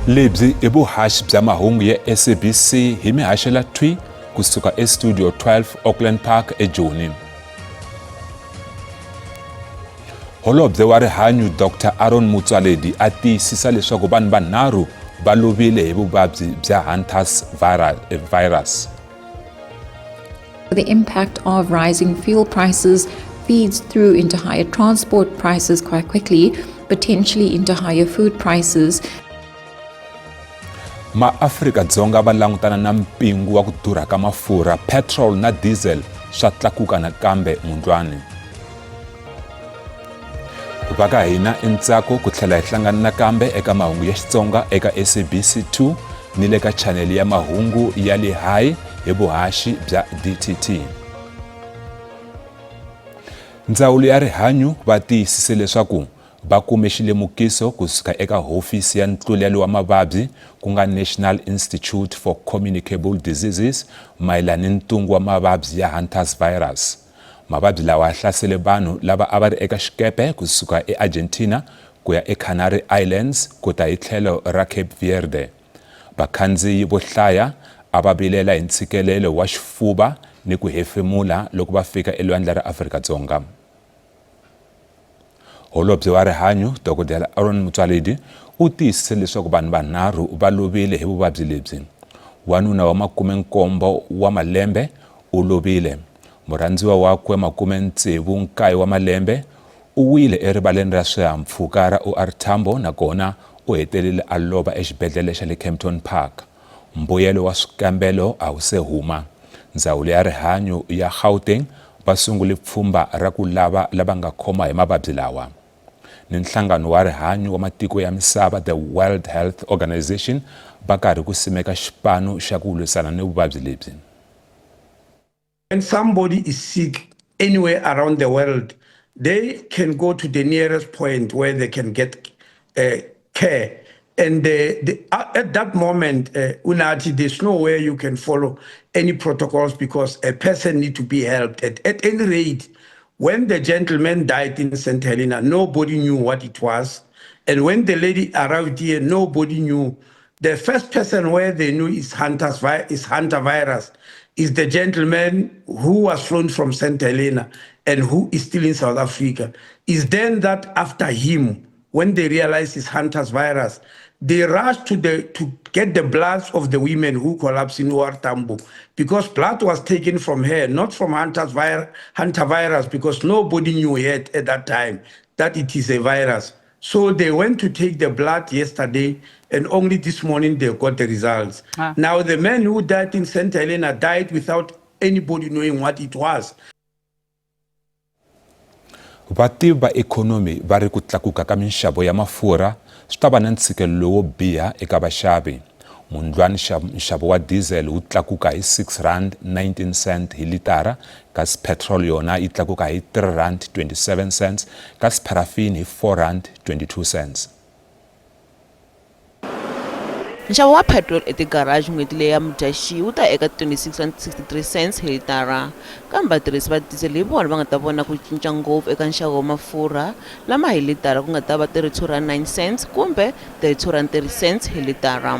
Lebyi i vuhaxi bya mahungu ya SABC hi mihaxela thwi kusuka eStudio 12 Auckland Park eJoni. Holobye wa rihanyu Dr Aaron Motsoaledi a tiyisisa leswaku vanhu vanharhu va lovile hi vuvabyi bya Hunters virus. The impact of rising fuel prices feeds through into higher transport prices quite quickly, potentially into higher food prices. MaAfrika-Dzonga va langutana na mpingu wa ku durha ka mafurha, petrol na diesel swa tlakuka nakambe mundlwani. Va ka hina i ntsako ku tlhela hi hlangana nakambe eka mahungu ya Xitsonga eka SABC 2 ni le ka chanele ya mahungu ya le hayi hi vuhaxi bya DTT. Ndzawulo ya rihanyu va tiyisise leswaku va kume xilemukiso kusuka eka hofisi ya ntlulelo wa mavabyi ku nga National Institute for Communicable Diseases mayelana ni ntungu wa mavabyi ya Hunters virus. Mavabyi lawa ya hlasele vanhu lava a va ri eka xikepe kusuka eArgentina ku ya eCanary Islands ku ta hi tlhelo ra Cape Verde. Vakhandziyi vo hlaya a va vilela hi ntshikelelo wa xifuva ni ku hefemula loko va fika elwandle ra Afrika-Dzonga. Holobye wa Rihanyo, Dokodela Aaron Motsoaledi, u tiyisise leswaku vanhu vanharhu va lovile hi vuvabyi lebyi. Wanuna wa makumenkombo wa malembe u lovile. Murhandziwa wakwe 69 wa malembe u wile erivaleni ra swihahampfhuka ra OR Tambo nakona u hetelele a lova exibedlhele xa le Kempton Park. Mbuyelo wa swikambelo a wu se huma. Ndzawulo ya Rihanyo ya Gauteng va sungule pfhumba ra ku lava lava nga khoma hi mavabyi lawa. Ni Nhlangano wa Rihanyo wa Matiko ya Misava, The World Health Organization, va karhi ku simeka xipano xa ku lwisana ni vuvabyi lebyi. When somebody is sick anywhere around the world, they can go to the nearest point where they can get care. And at that moment, Unati, there's nowhere you can follow any protocols because a person need to be helped. At any rate, when the gentleman died in St. Helena, nobody knew what it was. And when the lady arrived here, nobody knew. The first person where they knew is Hunter virus is the gentleman who was flown from St. Helena and who is still in South Africa. Is then that after him, when they realized it's Hunter's virus, they rushed to get the bloods of the women who collapsed in OR Tambo, because blood was taken from her, not from Hunter virus, because nobody knew yet at that time that it is a virus. So they went to take the blood yesterday, and only this morning they got the results. Now the man who died in St. Helena died without anybody knowing what it was. Vativi va ikhonomi va ri ku tlakuka ka minxavo ya mafurha swi ta va na ntshikelelo lowo biha eka vaxavi. Mundlwani nxavo wa diesel wu tlakuka hi 6 rand 19 cent hi litara, kasi petrol yona yi tlakuka hi 3 rand 27 cents, kasi parafini hi 4 rand 22 cents. Nxavo wa petrol etigaraji n'hweti leyi ya Mudyaxihi wu ta eka R26.63 hi litara, kambe vatirhisi va diesel hi vona va nga ta vona ku cinca ngopfu eka nxavo wa mafurha lama hi litara ku nga ta va R32.09 kumbe R32.30 hi litara,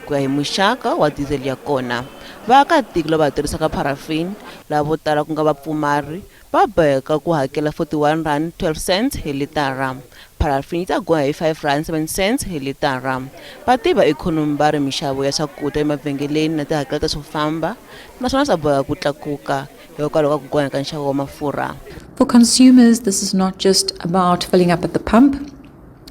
ku ya hi muxaka wa diesel ya kona. Vaakatiko lava ha tirhisaka parafini, lava vo tala ku nga vapfumari, va boheka ku hakela R41.12 hi litara. Parafini yi ta gonya hi R5.07 hi litara. Vativi va ikhonomi va ri mixavo ya swakudya emavhengeleni na tihakelo ta swo famba na swona swa boheka ku tlakuka hikokwalaho ka ku gonya ka nxavo wa mafurha. For consumers, this is not just about filling up at the pump.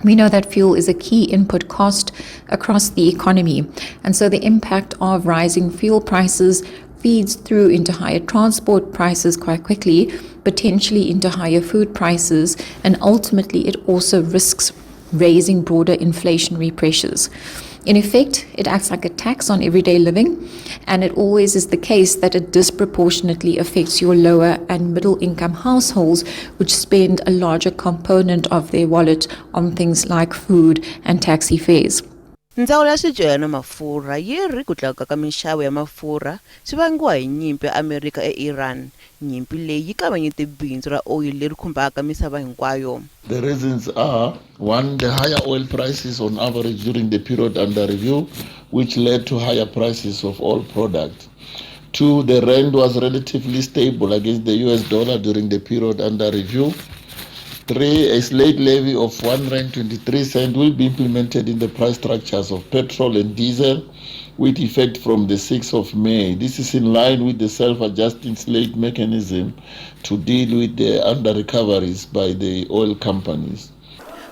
We know that fuel is a key input cost across the economy. And so the impact of rising fuel prices feeds through into higher transport prices quite quickly, potentially into higher food prices, and ultimately it also risks raising broader inflationary pressures. In effect, it acts like a tax on everyday living, and it always is the case that it disproportionately affects your lower and middle income households, which spend a larger component of their wallet on things like food and taxi fares. Ndzawulo ya Swicelwa na Mafurha yi ri ku tlakuka ka minxavo ya mafurha swi vangiwa hi nyimpi ya Amerika eIran. Nyimpi leyi yi kavanyete bindzu ra oyili leri khumbaka misava hinkwayo. The reasons are, one, the higher oil prices on average during the period under review, which led to higher prices of all products. Two, the rand was relatively stable against the US dollar during the period under review. Three, a slate levy of 1 rand 23 cent will be implemented in the price structures of petrol and diesel with effect from the 6th of May. This is in line with the self-adjusting slate mechanism to deal with the under-recoveries by the oil companies.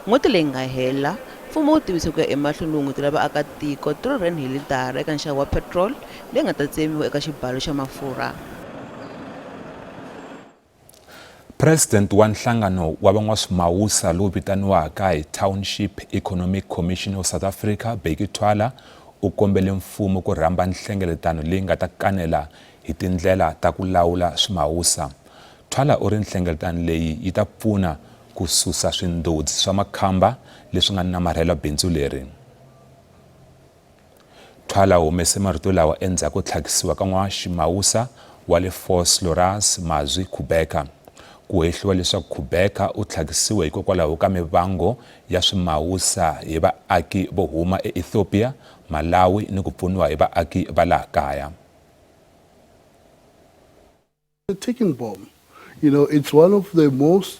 N'hweti leyi nga hela, mfumo wu tivise ku ya emahlweni wu hungutela vaakatiko R3 hi litara eka nxavo wa petiroli leyi nga ta tsemiwa eka xibalo xa mafurha. President wa nhlangano wa van'waswimawusa lowu vitaniwaka hi Township Economic Commission of South Africa, Bheki Thwala, u kombele mfumo ku rhamba nhlengeletano leyi nga ta kanela hi tindlela ta ku lawula swimawusa. Thwala u ri nhlengeletano leyi yi ta pfuna ku susa swindodzi swa makhamba leswi nga namarhela bindzu leri. Thwala u humese marito lawa endzhaku ko tlhakisiwa ka n'waximawusa wa le Vosloorus, Mazwi Khubeka. Ku hehliwa leswaku Khubeka u tlhakisiwe hikokwalaho ka mivango ya swimawusa hi vaaki vo huma eEthiopia, Malawi ni ku pfuniwa hi vaaki va laha kaya. A ticking bomb. You know, it's one of the most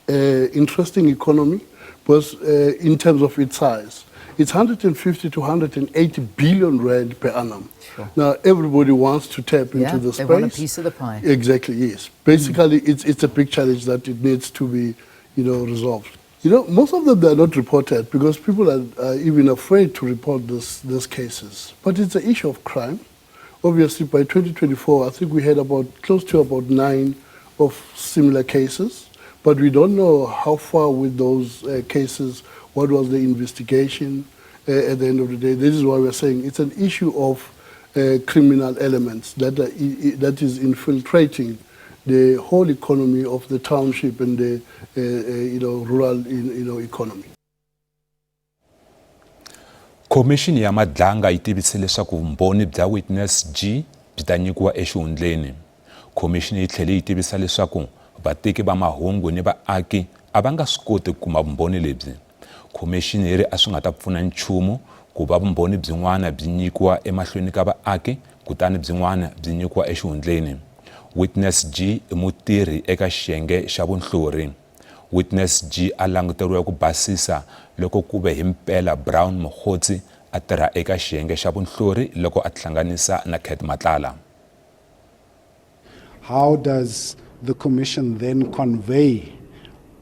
interesting economy because in terms of its size. It's 150 to 180 billion rand per annum. Sure. Now, everybody wants to tap into the they space. want a piece of the pie. Exactly, yes. Basically, it's a big challenge that it needs to be, you know, resolved. You know, most of them, they are not reported because people are even afraid to report these cases. But it's an issue of crime. Obviously, by 2024, I think we had about close to about 9 of similar cases, but we don't know how far with those cases, what was the investigation at the end of the day. This is why we're saying it's an issue of criminal elements that is infiltrating the whole economy of the township and the rural economy. Khomixini ya Madlanga yi tivise leswaku vumbhoni bya Witness G byi ta nyikiwa exihundleni. Khomixini yi tlhele yi tivisa leswaku vateki va mahungu ni vaaki a va nga swi koti ku kuma vumbhoni lebyi. Khomixini yi ri a swi nga ta pfuna nchumu ku va vumbhoni byin'wana byi nyikiwa emahlweni ka vaaki kutani byin'wana byi nyikiwa exihundleni. Witness G i mutirhi eka xiyenge xa vunhlori. Witness G a languteriwe ku basisa loko kuve hi mpela Brown Mogotsi a tirha eka xiyenge xa vunhlori loko a tihlanganisa na Cat Matlala. How does the commission then convey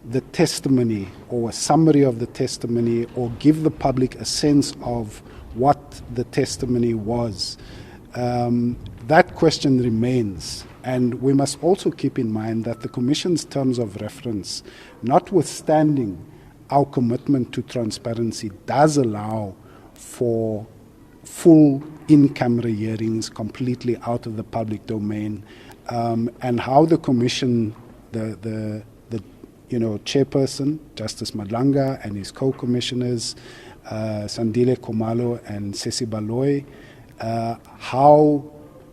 the testimony or a summary of the testimony or give the public a sense of what the testimony was? That question remains. And we must also keep in mind that the Commission's terms of reference, notwithstanding our commitment to transparency, does allow for full in-camera hearings completely out of the public domain, and how the Commission, the chairperson, Justice Madlanga, and his co-commissioners, Sandile Khumalo and Sesi Baloyi, how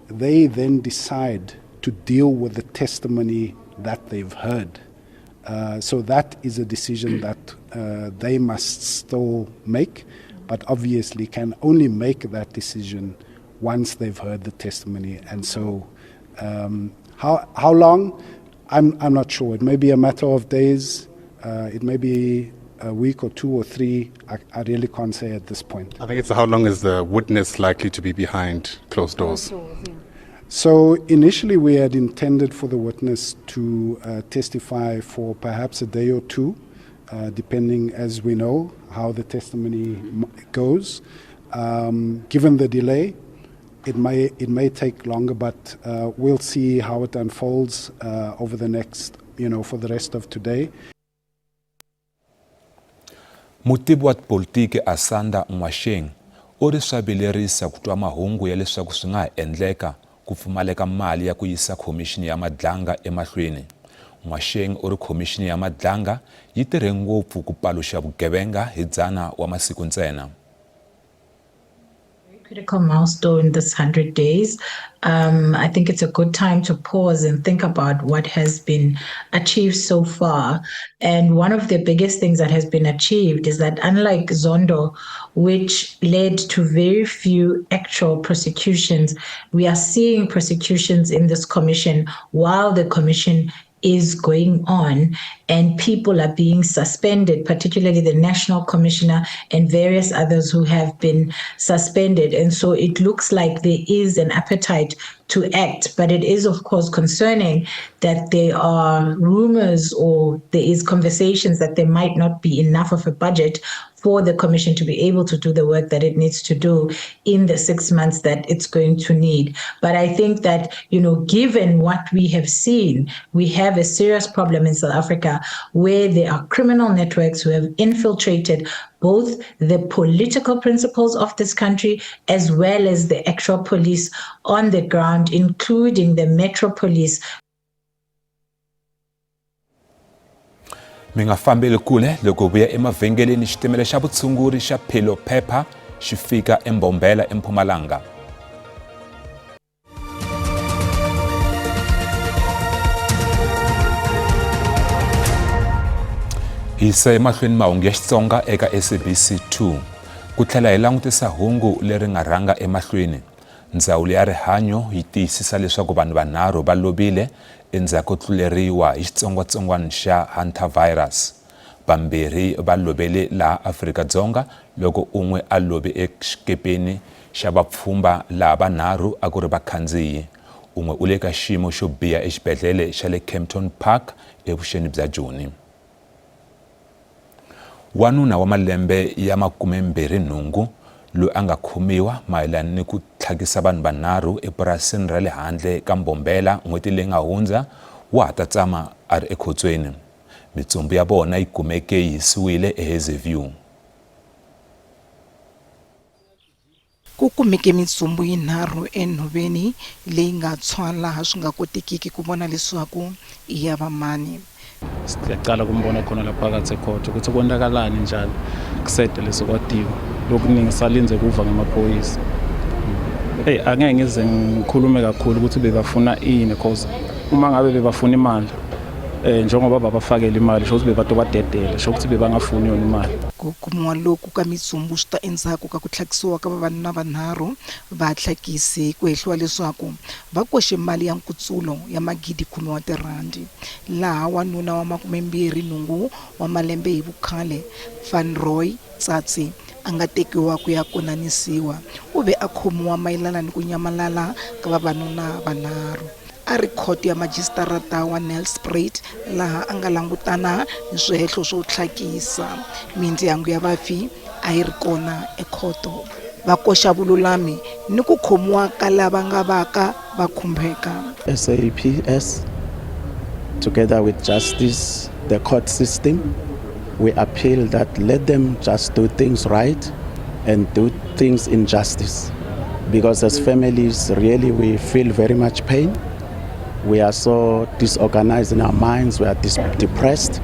they then decide to deal with the testimony that they've heard. So that is a decision that they must still make, but obviously can only make that decision once they've heard the testimony. And so how long? I'm not sure. It may be a matter of days. It may be a week or 2 or 3. I really can't say at this point. I think it's how long is the witness likely to be behind closed doors? So initially we had intended for the witness to testify for perhaps a day or two, depending, as we know, how the testimony goes. Given the delay, it may take longer, but we'll see how it unfolds over the next, for the rest of today. Mutivi wa tipolitiki Asanda Ngoasheng u ri swa vilerisa ku twa mahungu ya leswaku swi nga ha endleka ku pfumaleka mali ya ku yisa khomixini ya Madlanga emahlweni. Ngoasheng u ri khomixini ya Madlanga yi tirhe ngopfu ku paluxa vugevenga hi 100 wa masiku ntsena. Critical milestone this 100 days. I think it's a good time to pause and think about what has been achieved so far. And one of the biggest things that has been achieved is that unlike Zondo, which led to very few actual prosecutions, we are seeing prosecutions in this commission while the commission is going on and people are being suspended, particularly the National Commissioner and various others who have been suspended. And so it looks like there is an appetite to act, but it is, of course, concerning that there are rumors or there is conversations that there might not be enough of a budget for the commission to be able to do the work that it needs to do in the 6 months that it's going to need. But I think that, you know, given what we have seen, we have a serious problem in South Africa where there are criminal networks who have infiltrated both the political principles of this country as well as the actual police on the ground, including the Metro Police. Mi nga fambeli kule loko vuya emavhengeleni xitimela xa vutshunguri xa Philo Phepha xi fika eMbombela eMpumalanga. Yisa emahlweni mahungu ya Xitsonga eka SABC 2 ku tlhela hi langutisa hungu leri nga rhanga emahlweni. Ndzawulo ya Rihanyo yi tiyisisa leswaku vanhu vanharhu va lovile endzhaku ko tluleriwa hi xitsongwatsongwana xa Hantavirus. Vambirhi va lovele laha Afrika-Dzonga loko un'we a love exikepeni xa vapfhumba laha vanharhu a ku ri vakhandziyi. Un'we u le ka xiyimo xo biha exibedhlele xa le Kempton Park evuxeni bya Joni. Wanuna wa malembe ya 28 loyi a nga khomiwa mayelana ni ku tlhakisa vanhu vanharhu epurasini ra le handle ka Mbombela n'hweti leyi nga hundza wa ha ta tsama a ri ekhotsweni. Mitsumbu ya vona yi kumeke yi hisiwile eHazyview. Ku kumeke mitsumbu yinharhu enhoveni leyi nga tshwa laha swi nga kotekiki ku vona leswaku i ya vamani. Siyaqala kumbona khona la phakathi ekhotho ukuthi kwenzakalani njalo kusede lesokwatiwa lokuningi salinze kuva ngamaphoyisa. Hey, angeke ngize ngikhulume kakhulu ukuthi bebafuna ini cause uma ngabe bebafuna imali eh njengoba babafakela imali sho ukuthi bebatobadedela sho ukuthi bebangafuni yona imali. Ku kumiwa loku ka mitsumbu swi ta endzhaku ka ku tlhakisiwa ka vavanuna vanharhu va tlhakisi ku hehliwa leswaku va koxe mali ya nkutsulo ya magidi khume wa tirhandi, laha wanuna wa 28 wa malembe hi vukhale, Van Roy Tsatsi, a nga tekiwa ku ya konanisiwa. U ve a khomiwa mayelana ni ku nyamalala ka vavanuna vanharhu. A ri khoto ya majisitarata wa Nelspruit laha a nga langutana ni swihehlo swo tlhakisa. Mindyangu ya vafi a yi ri kona ekhoto. Va koxa vululami ni ku khomiwa ka lava nga vaka va khumbeka. SAPS together with justice, the court system, we appeal that let them just do things right and do things in justice. Because as families, really we feel very much pain. We are so disorganized in our minds, we are depressed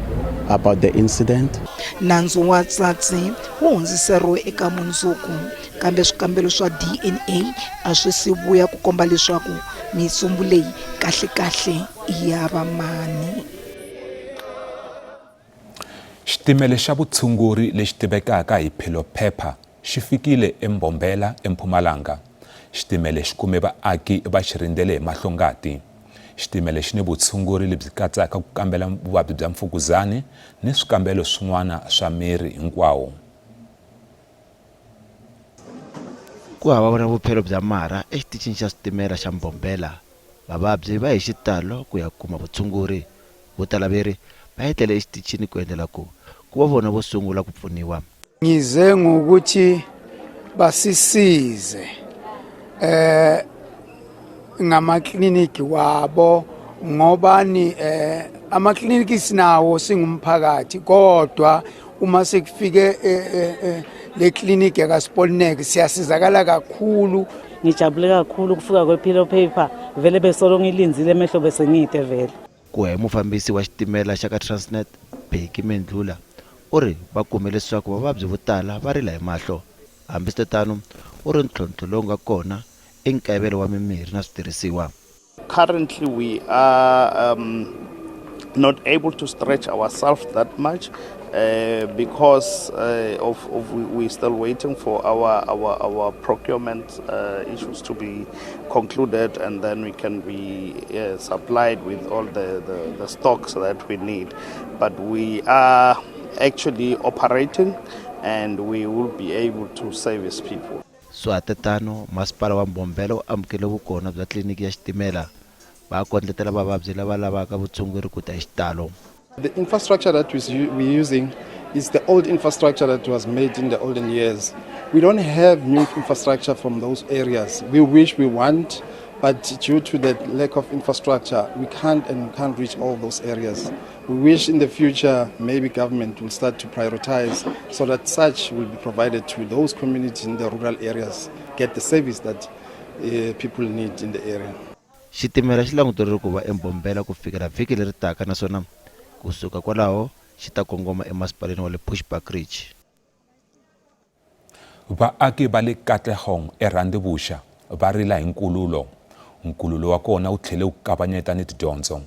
about the incident. Nandzu wa Tsatsi wu hundziseriwe eka mundzuku, kambe swikambelo swa DNA a swi si vuya ku komba leswaku mitsumbu leyi kahle-kahle i ya vamani. Xitimele xa vutshunguri lexi tivekaka hi Phelophepa xi fikile eMbombela eMpumalanga. Xitimele xi kume vaaki va xi rindzele hi mahlo-ngati. Xitimele xi ni vutshunguri lebyi katsaka ku kambela vuvabyi bya mfukuzani ni swikambelo swin'wana swa miri hinkwawo. Ku hava na vuphelo bya marha exitichini xa switimela xa Mbombela. Vavabyi va hi xitalo ku ya kuma vutshunguri. Vo tala ve ri va etlele exitichini ku endlela ku ku va vona vo sungula ku pfuniwa. Ngize ngokuthi basisize eh ngamakliniki wabo ngobani eh amakliniki sinawo singumphakathi kodwa uma sekufike eh, eh, eh, le clinic yakaSpolnek siyasizakala kakhulu. Ngijabule kakhulu ukufika kwe-pillow paper vele besolo ngilindzile emehlo bese ngide vele. Ku ya hi mufambisi wa xitimela xa ka Transnet, Bheki Mendlula, u ri va kume leswaku vavabyi vo tala va rila hi mahlo. Hambiswiritano, u ri ntlhontlho lowu nga kona i nkayivelo wa mimirhi na switirhisiwa. Currently we are um, not able to stretch ourselves that much uh, because uh, of, of we, we're still waiting for our, our, our procurement uh, issues to be concluded and then we can be uh, supplied with all the, the, the stocks that we need. But we are actually operating and we will be able to service people. Swatetano, masipala wa Mbombela wu amukele vukona bya tliliniki ya xitimela, va kondletela vavabyi lava lavaka vutshunguri ku ta hi xitalo. The infrastructure that we're using is the old infrastructure that was made in the olden years. We don't have new infrastructure from those areas. We wish we want, but due to the lack of infrastructure, we can't and can't reach all those areas. We wish in the future maybe government will start to prioritize so that such will be provided to those communities in the rural areas, get the service that people need in the area. Xitimela xi languteriwe ku va eMbombela ku fikela vhiki leri taka naswona ku suka kwalaho xi ta kongoma emasipaleni wa le Bushbuckridge. Vaaki va le Katlehong eRhandivuxa va rila hi nkululo. Nkululo wa kona wu tlhele wu kavanyeta ni tidyondzo.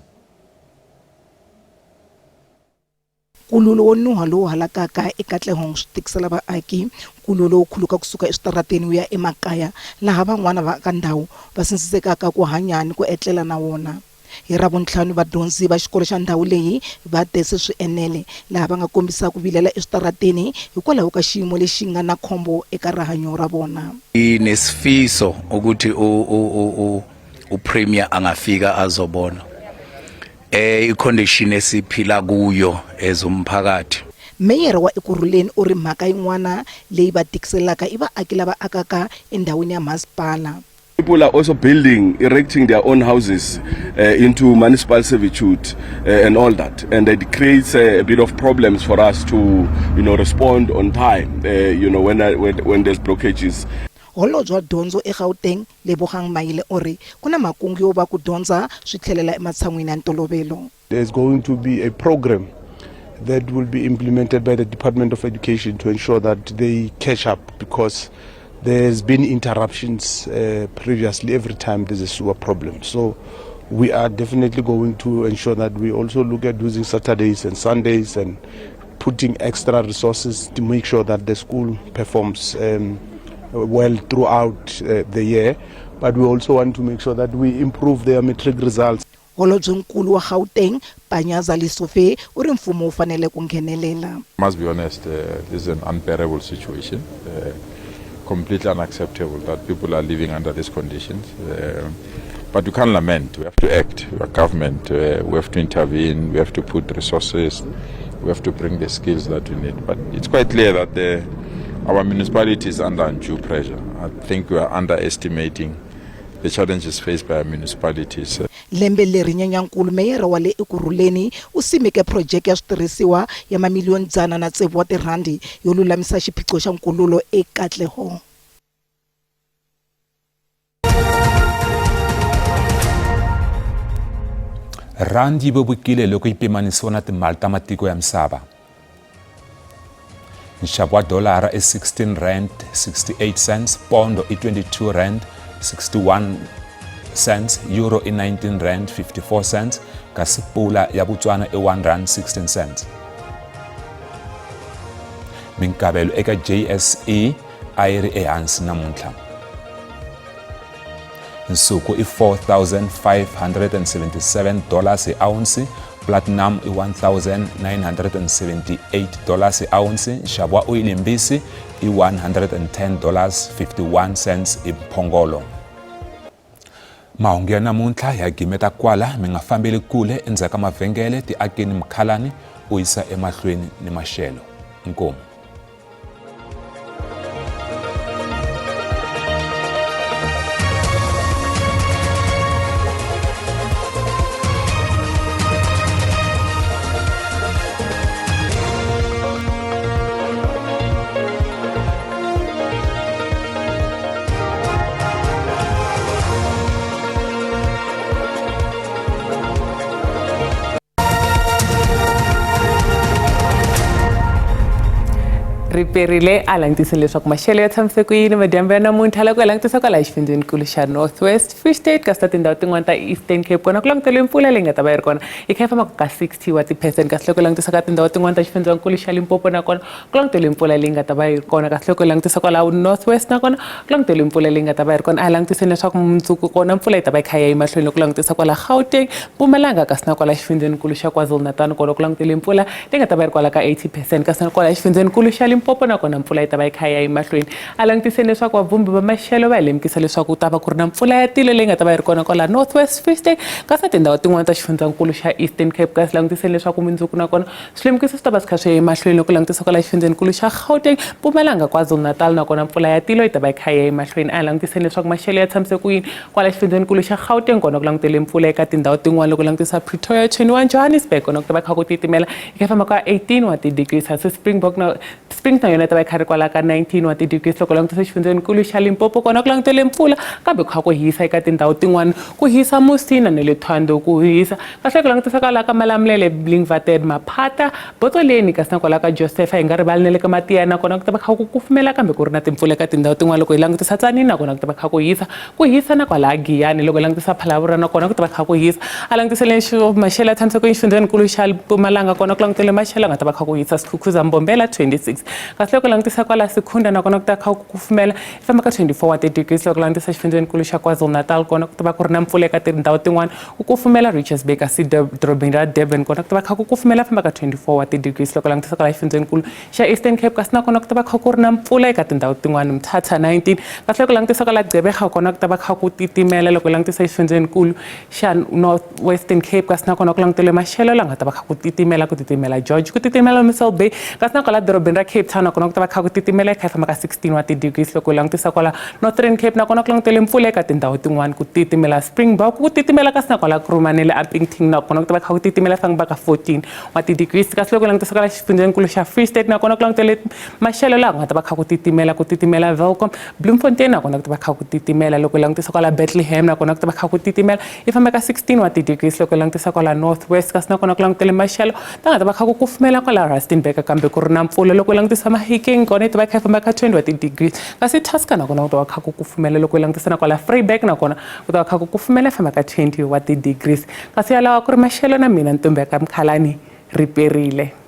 Nkululo wo nuha lowu halakaka eKatlehong swi tikisela vaaki. Nkululo lowu khuluka kusuka eswitarateni wu ya emakaya laha van'wana va ka ndhawu va sindzisekaka ku hanya ni ku etlela na wona. Hi Ravuntlhanu vadyondzi va xikolo xa ndhawu leyi va te se swi enele laha va nga kombisa ku vilela eswitarateni hikwalaho ka xiyimo lexi nga na khombo eka rihanyo ra vona. Nginesifiso ukuthi uPremier angafika azobona eh icondition esiphila kuyo as umphakathi. Meyara wa Ekurhuleni u ri mhaka yin'wana leyi va tikiselaka i vaaki lava akaka endhawini ya mhasipala. People are also building, erecting their own houses into municipal servitude and all that. And it creates a bit of problems for us to, you know, respond on time, you know, when, when, when there's blockages. Holobye wa dyondzo eGauteng, Lebogang Maile u ri ku na makungu yo va ku dyondza swi tlhelela ematshan'wini ya ntolovelo. There's going to be a program that will be implemented by the Department of Education to ensure that they catch up because there's been interruptions previously every time there's a sewer problem. So we are definitely going to ensure that we also look at using Saturdays and Sundays and putting extra resources to make sure that the school performs well throughout the year. But we also want to make sure that we improve their matric results. Holobyenkulu wa Gauteng, Panyaza Lesufi u ri mfumo wu fanele ku nghenelela. Must be honest, this is an unbearable situation. Completely unacceptable that people are living under these conditions. But we can't lament. We have to act. We are government. We have to intervene. We have to put resources. We have to bring the skills that we need. But it's quite clear that our municipality is under undue pressure. I think we are underestimating the challenges faced by our municipalities. Lembe leri Nyenyankulu meyara wa le Ekurhuleni u simeke phurojeke ya switirhisiwa ya mamiliyoni 106 wa tirhandi yo lulamisa xiphiqo xa nkululo eKatlehong. Rand yi vevukile loko yi pimanisiwa na timali ta matiko ya misava. Nxavo wa dolara i 16 rand 68 cents, pondo i 22 rand 61 cents, euro i 19 rand 54 cents, kasi pula ya Botswana i 1 rand 16 cents. Minkavelo eka JSE a yi ri ehansi namuntlha. Nsuku i 4577 dollars hi ounce, platinum i 1978 dollars hi ounce, nxavo wa oyili mbisi i 110 dollars 51 cents hi mphongolo. Mahungu ya namuntlha ya gimeta kwala, mi nga fambeli kule endzhaku ka mavhengele tiakeni Mkhalani u yisa emahlweni ni maxelo. Inkomu. Riperile a langutise leswaku maxelo ya tshamise ku yini madyambu ya namuntlha loko hi langutisa kwala xifundzhenikulu xa North West, Free State kasi ta tindhawu tin'wana ta Eastern Cape kona ku languteriwe mpfula leyi nga ta va yi ri kona yi kha yi fambaka ka 60 wa ti-percent kasi loko hi langutisa ka tindhawu tin'wana ta xifundzankulu xa Limpopo nakona ku languteriwe mpfula leyi nga ta va yi ri kona kasi loko hi langutisa kwalaho North West nakona ku languteriwe mpfula leyi nga ta va yi ri kona a hi langutiseni leswaku mundzuku kona mpfula yi ta va yi kha yi ya emahlweni loko langutisa kwala Gauteng, Mpumalanga kasi na kwala xifundzhenikulu xa KwaZulu-Natal kona ku languteriwe mpfula leyi nga ta va yi ri kwala ka 80 percent kasi na kwala xifundzhenikulu xa Limpopo nakona mpfula yi ta va yi kha yi ya emahlweni a langutiseni leswaku vabvumbi va maxelo va hi lemukisa leswaku ku ta va ku ri na mpfula ya tilo leyi nga ta va yi ri kona kwala North West, Free State kasi na tindhawu tin'wana ta xifundzankulu xa Eastern Cape kasi langutiseni leswaku mundzuku nakona swilemukiso swi ta va swi kha swi ya emahlweni loko langutisa kwala xifundzhenikulu xa Gauteng, Mpumalanga, KwaZulu-Natal nakona mpfula ya tilo yi ta va yi kha yi ya emahlweni a hi langutiseni leswaku maxelo ya tshamise ku yini kwala xifundzhenikulu xa Gauteng kona ku langutele mpfula eka tindhawu tin'wana loko langutisa Pretoria 21, Johannesburg kona ku ta va kha ku titimela yi kha yi famba ka 18 wa ti-degrees kasi Springbok na Springs na yona yi ta va yi kha ri kwala ka 19 wa ti-degrees loko langutisa xifundzhenikulu xa Limpopo kona ku langutele mpfula kambe ku kha ku hisa eka tindhawu tin'wana ku hisa Musina na le Thohoyandou ku hisa kahle ku langutisa kwala ka Malamulele Blinkwater Maphata Botsoleni kasi na kwala ka Josefa hi nga rivali na le ka Matiya nakona ku ta va kha ku kufumela kambe ku ri na timpfula eka tindhawu tin'wana loko hi langutisa Tzaneen nakona ku ta va kha ku hisa ku hisa na kwala Giyani loko hi langutisa Phalaborwa nakona ku ta va kha ku hisa a langutisele maxelo ya tshamise ku yini xifundzhenikulu xa Mpumalanga kona ku langutele maxelo nga ta va kha ku hisa Skukuza Mbombela 26 kasi loko langutisa kwala Secunda nakona ku ta kha ku kufumela yi famba ka 24 wa ti-degrees loko langutisa xifundzhenikulu xa KwaZulu-Natal kona ku ta va ku ri na mpfula eka tindhawu tin'wana ku kufumela Richards Bay kasi dorobeni ra Durban kona ku ta va kha ku kufumela famba ka 24 wa ti-degrees loko langutisa kwala xifundzhenikulu xa Eastern Cape kasi nakona ku ta va kha ku ri na mpfula eka tindhawu tin'wana Mthatha 19 kasi loko langutisa kwala Gqeberha kona ku ta va kha ku titimela loko langutisa xifundzhenikulu xa North Western Cape kasi nakona ku langutele maxelo la nga ta va kha ku titimela ku titimela George ku titimela Mossel Bay kasi na kwala dorobeni ra Cape Town nakona ku ta va kha ku titimela yi kha yi famba ka 16 wa ti-degrees loko hi langutisa kwala Northern Cape nakona ku langutele mpfula eka tindhawu tin'wana ku titimela Springbok ku titimela kasi na kwala Kroumane le Upington nakona ku ta va kha ku titimela famba ka 14 wa ti-degrees kasi loko langutisa kwala xifundzhenikulu xa Free State nakona ku langutele maxelo laha ku nga ta va kha ku titimela ku titimela Welkom Bloemfontein nakona ku ta va kha ku titimela loko langutisa kwala Bethlehem nakona ku ta va kha ku titimela yi famba ka 16 wa ti-degrees loko langutisa kwala North West kasi nakona ku langutele maxelo ta nga ta va kha ku kufumela kwala Rustenburg kambe ku ri na mpfula loko langutisa Mahikeng kona yi ta va kha yi famba ka 20 wa ti-degrees kasi Tusker nakona ku ta va kha ku kufumela loko langutisa na kwala Vryburg nakona ku ta va kha ku kufumela yi famba ka 20 wa ti-degrees kasi yalawa ku ri maxelo na mina Ntombi ya ka Mkhalani riperile.